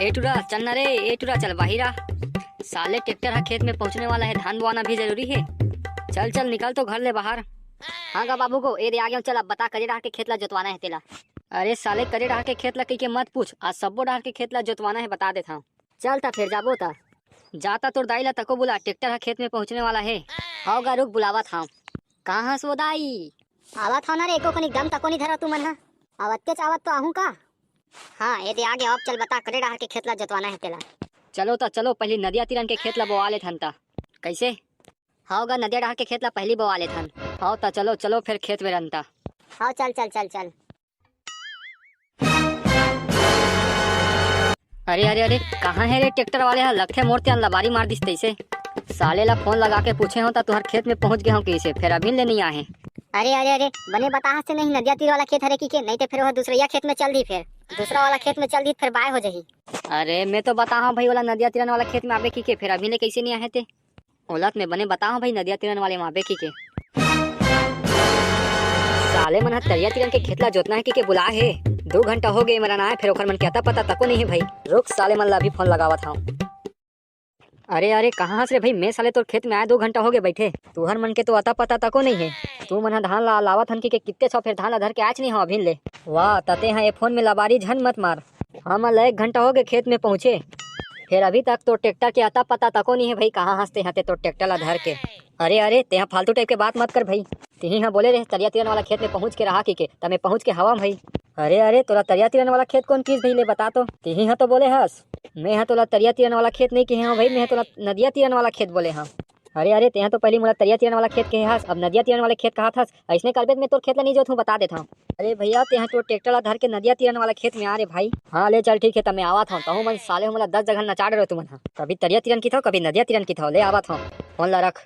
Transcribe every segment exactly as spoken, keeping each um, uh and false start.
ए टुरा, चल ना रे, ए टुरा, चल बाहिर आ। साले ट्रैक्टर ह खेत में पहुंचने वाला है, धान बोआना भी जरूरी है। चल चल, निकल तो घर ले बाहर। हाँ गा बाबू गो, ए दे आ गया हूँ। चल अब बता, करे डहर के खेत ला जोतवाना है तेला। अरे साले, करे डहर के खेत ला कहिके मत पूछ, आज सब्बो डहर के खेत ला जोतवाना है, बता देत हूँ। चल ता फेर जाबो ता। जाता तोर दाई ला तको बुला, ट्रैक्टर ह खेत में पहुंचने वाला है। हव गा रुक, बुलावत हूँ। कहाँ हस वो दाई? आवत हव ना रे, एको कनी दम तको नहीं धरा तुमन ह। आवत के चावत तो आहूँ का? हाँ, ए दे आ गया। अब चल बता, करे डहर के खेत ला जोतवाना है तेला। चलो ता चलो, पहली नदिया तीरन के खेत ला बोवा लेथन ता। कैसे? हव गा, नदिया डहर के खेत ला पहली बोवा लेथन। हव ता चलो चलो, फिर खेत में रन ता। हव चल चल चल चल। अरे अरे अरे, कहाँ है रे ट्रैक्टर वाले ह? लगथे मोर ते लबारी मार दिस तैसे। साले ला फोन लगा के पूछे हो ता तुहर खेत में पहुंच गए हो कैसे, फिर अभी ले नहीं आए। अरे अरे अरे, बने बताहस ते नहीं नदिया तीर वाला खेत हरे कहिके, नहीं ते फिर वह दूसरैया खेत में चल दी, फिर दूसरा वाला खेत में चल दी, फिर बाय हो जाही। अरे मैं तो बताहूँ भाई, वाला नदिया तीरन वाला खेत में आबे कहिके, फिर अभी ले कैसे नहीं आए ते? ओला त मैं बने बताहूँ भाई, नदिया तीरन वाले में आबे कहिके। साले मन ह तरिया तीरन के खेत ला जोतना है कहिके बुलाए हे। दो घंटा हो गए, मेरा ना आए, फिर ओखर मन के अता पता तको नहीं है भाई। रुक, साले मन ला अभी फोन लगावत हूँ। अरे अरे, कहाँ हस रे भाई? मैं साले तोर खेत में आए दो घंटा हो गए बैठे, तुहर मन के तो अता पता तको नहीं है। तू मन ह धान ला लावत हन कहिके कितने छव, फिर धान ला धर के आच नहीं हो अभिन ले। वाह, तते ह ए फोन में लबारी झन मत मार। हमन ला एक घंटा हो गए खेत में पहुँचे, फिर अभी तक तो ट्रैक्टर के अता पता तको नहीं है भाई, कहाँ हस ते ह ते तो ट्रैक्टर ला धर के। अरे अरे, तेहा फालतू टाइप के बात मत कर भाई। तिही ह बोले रहे तरिया तीरन वाला खेत में पहुँच के रहा कहिके, त मैं पहुँच के हवा भाई। अरे अरे, तोला तरिया तीरन वाला खेत कौन किस भाई, ले बता तो। तिही ह तो बोले हस। मैं ह तोला तरिया तीरन वाला खेत नहीं कहे हूँ भाई, मैं ह तोला नदिया तीरन वाला खेत बोले हूँ। अरे अरे, तेहा तो पहली मोला तरिया तीरन वाला खेत कहे हस, अब नदिया तीरन वाले खेत कहत हस। ऐसने करबे त मैं तोर खेत ला नहीं जोतहूँ, बता देत हूँ। अरे भैया, तेहा तोर ट्रैक्टर ला धर के नदिया तीरन वाला खेत में आ रे भाई। हाँ ले चल ठीक है, त मैं आवत हूँ। तहूँ मन साले हो मोला दस जगह नचा डरो तुमन ह, कभी तरिया तीरन किथव, कभी नदिया तीरन किथव। ले आवत हूँ, फोन ला रख।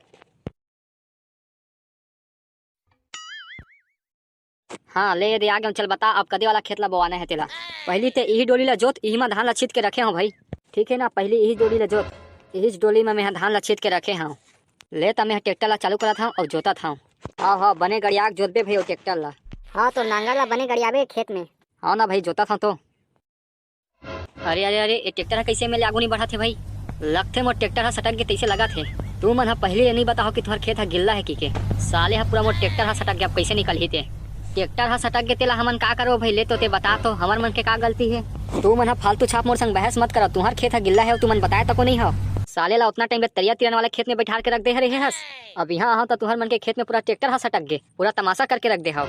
हाँ ले दे आ गया हूँ। चल बता, अब कदे वाला खेत ला बोआना है तेला। पहली ते इही डोली ला जोत, इही मा धान ला छीत के रखे हूँ भाई। ठीक है ना, पहली इही डोली ला जोत, इही डोली में मैं धान ला छीत के रखे हूँ। ले त मैं ट्रैक्टर ला चालू करत हूँ और जोतत हूँ। हाँ हाँ, बने गड़िया के जोतबे भाई वो ट्रैक्टर ला। हाँ, तो नांगर ला बने गड़ियाबे खेत में। हाँ ना भाई, जोतत हूँ तो। अरे अरे अरे, ये ट्रैक्टर ह कैसे मेले आगू नहीं बढ़त है भाई? लगथे मोर ट्रैक्टर ह सटक गे तैसे लगत है। तू मन ह पहले ये नहीं बताओ कि तुम्हार खेत ह गिल्ला है कि के? साले ह पूरा मोर ट्रैक्टर ह सटक गया, अब कैसे निकलही ते? ट्रैक्टर ह सटक गे तेला हमन का करबो भाई? ले तो ते बता तो, हमर मन के का गलती है? तू मन ह फालतू छाप मोर संग बहस मत करो, तुम्हार खेत ह गिल्ला है, तू मन बताए तको नहीं हो। साले ला उतना टाइम ले तरिया तीरन वाले खेत में बैठार के रख दे हरे हस। अब यहाँ आहो तो तुम्हार मन के खेत में पूरा ट्रैक्टर ह सटक गे, पूरा तमाशा करके रख दे हव।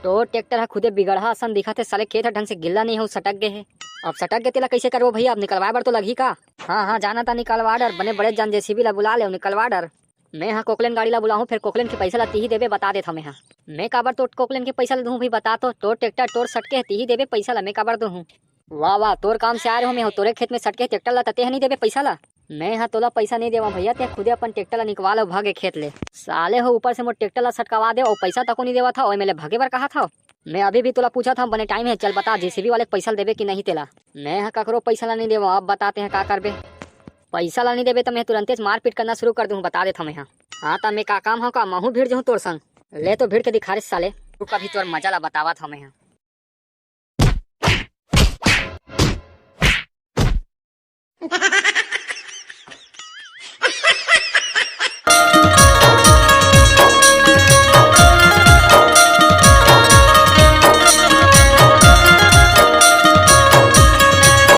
तो ट्रैक्टर ह खुदे बिगड़हा असन दिखत है साले, खेत ह ढंग से गिल्ला नहीं हो, सटक गे है। अब सटक गे तेला कैसे करबो भैया, अब निकलवाए बर तो लगही का? हाँ हाँ, जाना ता निकलवा डर, बने बड़े जान जेसीबी ला बुला ले, निकलवा डर। मैं हा कोकलेन गाड़ी ला बुलाहूँ, फिर कोकलेन के पैसा ला तिही देबे, बता देत हव मैं हा। मैं काबर तो कोकलेन के पैसा ला दूँ भाई, बता तो, तोर ट्रैक्टर तोर सटके हे, तिही देबे पैसा ला, मैं काबर दूँ? वाह वाह, तोर काम से आए रहो मैं हा, तोरे खेत में सटके हे ट्रैक्टर ला, तते हा नहीं देबे पैसा ला? मैं हा तोला पैसा नहीं देवा भैया, ते खुदे अपन ट्रैक्टर ला निकवा लो, भागे खेत ले। साले हो, ऊपर से मोर ट्रैक्टर ला सटकावा दे और पैसा तको नहीं देवा था, ओए मेले भागे बर कहा था। मैं अभी भी तोला पूछा था, बने टाइम है, चल बता जेसीबी वाले के पैसा ला देबे कि नहीं तेला? मैं हा ककरो पैसा ला नहीं देवा, अब बताते हैं का करबे। पैसा ला नहीं देबे त मैं तुरंते मारपीट करना शुरू कर दूँ, बता देत हव मैं हा। हाँ त मैं का काम हो का, महू भिड़ जहूँ तोर संग। ले तो भिड़ के दिखा रे साले। तू कभी तोर मजा ला बतावत हव मैं हा।